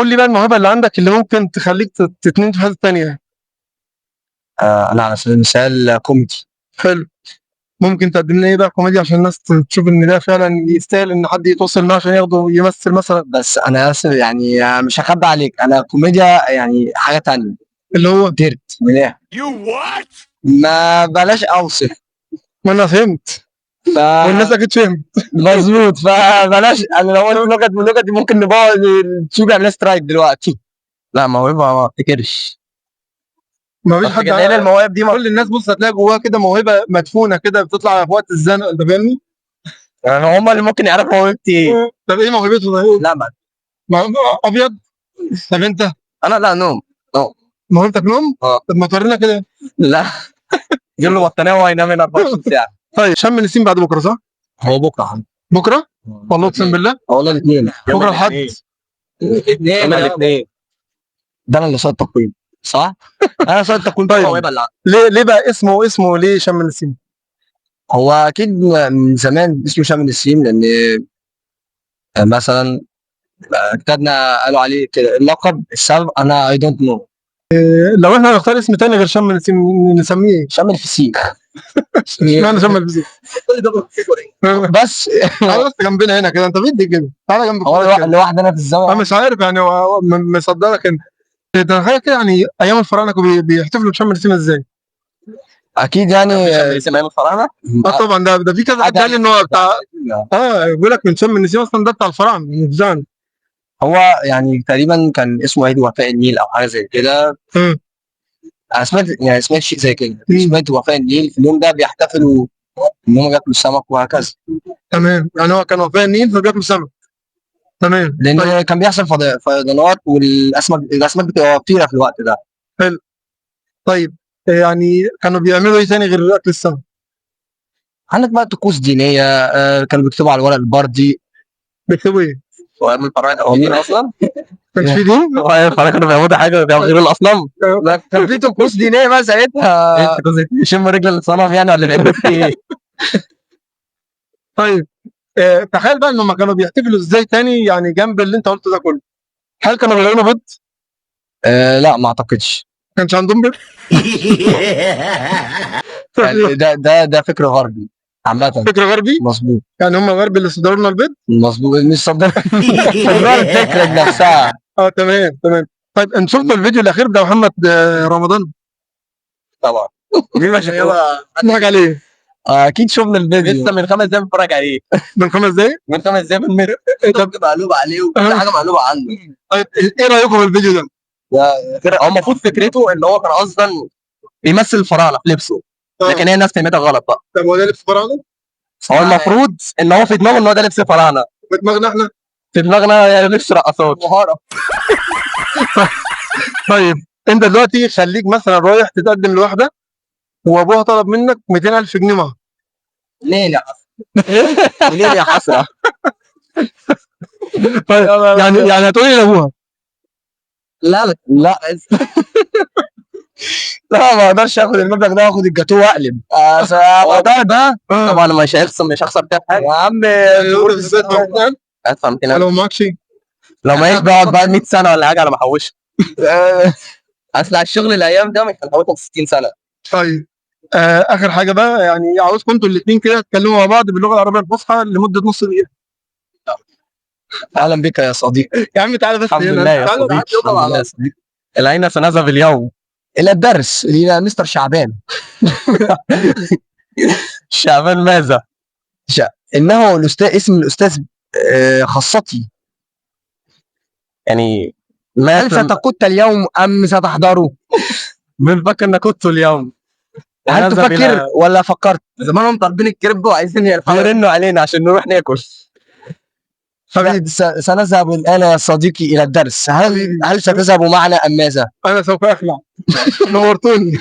قول لي بقى الموهبة اللي عندك اللي ممكن تخليك تتنقل في حتة ثانية. انا على سبيل المثال كوميدي. حلو، ممكن تقدم لنا ايه بقى كوميديا عشان الناس تشوف ان ده فعلا يستاهل ان حد يتواصل معاه عشان ياخده يمثل مثلا؟ بس انا اسف يعني، مش هخبي عليك، انا كوميديا يعني حاجة تانية اللي هو dirty من الآخر. ما بلاش اوصف. ما انا فهمت والناس اكيد فهمت. مظبوط، فبلاش. انا لو قلت نكت من النكت دي ممكن نبوظ اليوتيوب، يعمل strike دلوقتي. لا موهبة ما افتكرش. ما فيش حد لان المواهب دي كل الناس بص هتلاقي جواها كده موهبة مدفونة كده بتطلع في وقت الزنقة، انت فاهمني؟ يعني هم اللي ممكن يعرفوا موهبتي ايه. طب ايه موهبته ده؟ لا ما ابيض. طب انت؟ انا لا، نوم. موهبتك نوم؟ اه. طب ما تورينا كده. لا، جيب له بطانيه وهو هينام هنا 24 ساعة. طيب شم النسيم بعد بكره صح؟ هو بكره حبيبي. بكره؟ والله اقسم بالله والله الاثنين. بكره الحد. الاثنين الاثنين. ده انا اللي صاد التقويم صح؟ انا صاد التقويم. طيب. الموهبة اللي عندي. ليه بقى اسمه ليه شم النسيم؟ هو اكيد من زمان اسمه شم النسيم، لان مثلا اجدادنا قالوا عليه كده اللقب. السبب انا I don't know. لو احنا هنختار اسم تاني غير شم النسيم نسميه ايه؟ شم الفسيخ. اشمعنى شم الفسيخ؟ بس تعالى بس جنبنا هنا كده، انت بيدي كده، تعالى جنب هو كده. لوحدنا في انا الزاوية. مش عارف يعني هو مصدرك انت. تخيل كده يعني ايام الفراعنة كانوا بيحتفلوا بشم النسيم ازاي؟ اكيد يعني. اسم ايام الفراعنة. اه طبعا ده في كذا حد قال لي ان هو بتاع بيقول لك من شم النسيم اصلا ده بتاع الفراعنة مش بتاعنا. هو يعني تقريبا كان اسمه عيد وفاء النيل او حاجة زي كده. انا سمعت يعني سمعت شيء زي كده. سمعت وفاء النيل في اليوم ده بيحتفلوا ان هم بياكلوا سمك وهكذا. تمام، يعني هو كان وفاء النيل فبياكلوا سمك. تمام. لان طيب. كان بيحصل فيضانات والاسماك بتبقى وفيرة في الوقت ده. حلو. طيب يعني كانوا بيعملوا ايه تاني غير اكل السمك؟ عندك بقى طقوس دينية، كانوا بيكتبوا على الورق البردي. بيكتبوا ايه؟ هو ايام الفراعنة كانوا دين اصلا؟ كانش في دين؟ هو ايام الفراعنة كانوا بيعبدوا حاجة غير الاصنام؟ لا، كان في طقوس دينية بقى ساعتها. إيه الطقوس دي؟ يشموا رجل الصنم يعني ولا بيعملوا ايه؟ طيب تخيل بقى انهم كانوا بيحتفلوا ازاي تاني يعني جنب اللي انت قلته ده كله؟ هل كانوا بيعملوا بيض؟ لا ما اعتقدش. ما كانش عندهم بيض؟ يعني ده فكر غربي عامة. فكر غربي؟ مظبوط. يعني هم الغرب اللي صدروا لنا البيض؟ مظبوط، مش صدر صدر الفكرة نفسها. تمام تمام. طيب انت شفتوا الفيديو الاخير بتاع محمد رمضان؟ طبعا. مين ما شافوش؟ نضحك عليه. اكيد شفنا الفيديو. لسه من 5 دقايق بنتفرج عليه. من 5 دقايق؟ من 5 دقايق بالمتر. طب مقلوب عليه وكل حاجة مقلوبة عنه. طيب ايه رايكم في الفيديو ده؟ هو المفروض فكرته ان هو كان اصلا بيمثل الفراعنة في لبسه، لكن هي الناس فهمتها غلط بقى. طب هو ده لبس فراعنه؟ هو المفروض ان هو في دماغه ان هو ده لبس فراعنه. في دماغنا احنا؟ في دماغنا لبس رقصات. مهارة. طيب انت دلوقتي خليك مثلا رايح تتقدم لواحدة وابوها طلب منك 200,000 جنيه مهر. ليه يا حسرة؟ ليه يا حسرة؟ طيب يعني هتقولي لابوها؟ لا لا لا لا، ما اقدرش اخد المبلغ ده واخد الجاتوه واقلب. ده طبعا مش هخسر فيها حاجة يا عم. هدفع 200,000. لو معكش لو معيش بقعد بقى 100 سنة ولا حاجة على ما احوشها. اصل على الشغل الايام ده مش هنحوشهم 60 سنة. طيب اخر حاجة بقى، يعني عاوزكم انتوا الاثنين كده تتكلموا مع بعض باللغة العربية الفصحى لمدة نص دقيقة. اهلا بك يا صديقي. يا عم تعالى بس الحمد هنا. لله يا تعالى. صديقي. الحمد لله يا صديقي. الى اين سنذهب اليوم؟ الى الدرس، الى مستر شعبان. شعبان ماذا؟ انه الاستاذ، اسم الاستاذ خاصتي. يعني ما هل ستقوت اليوم ام ستحضره؟ بنفكر نكت اليوم. هل تفكر ولا فكرت؟ زمانهم طالبين الكريب وعايزين يرنوا علينا عشان نروح ناكل. سنذهب الان يا صديقي الى الدرس. هل ستذهب معنا ام ماذا؟ انا سوف اخلع. نورتوني.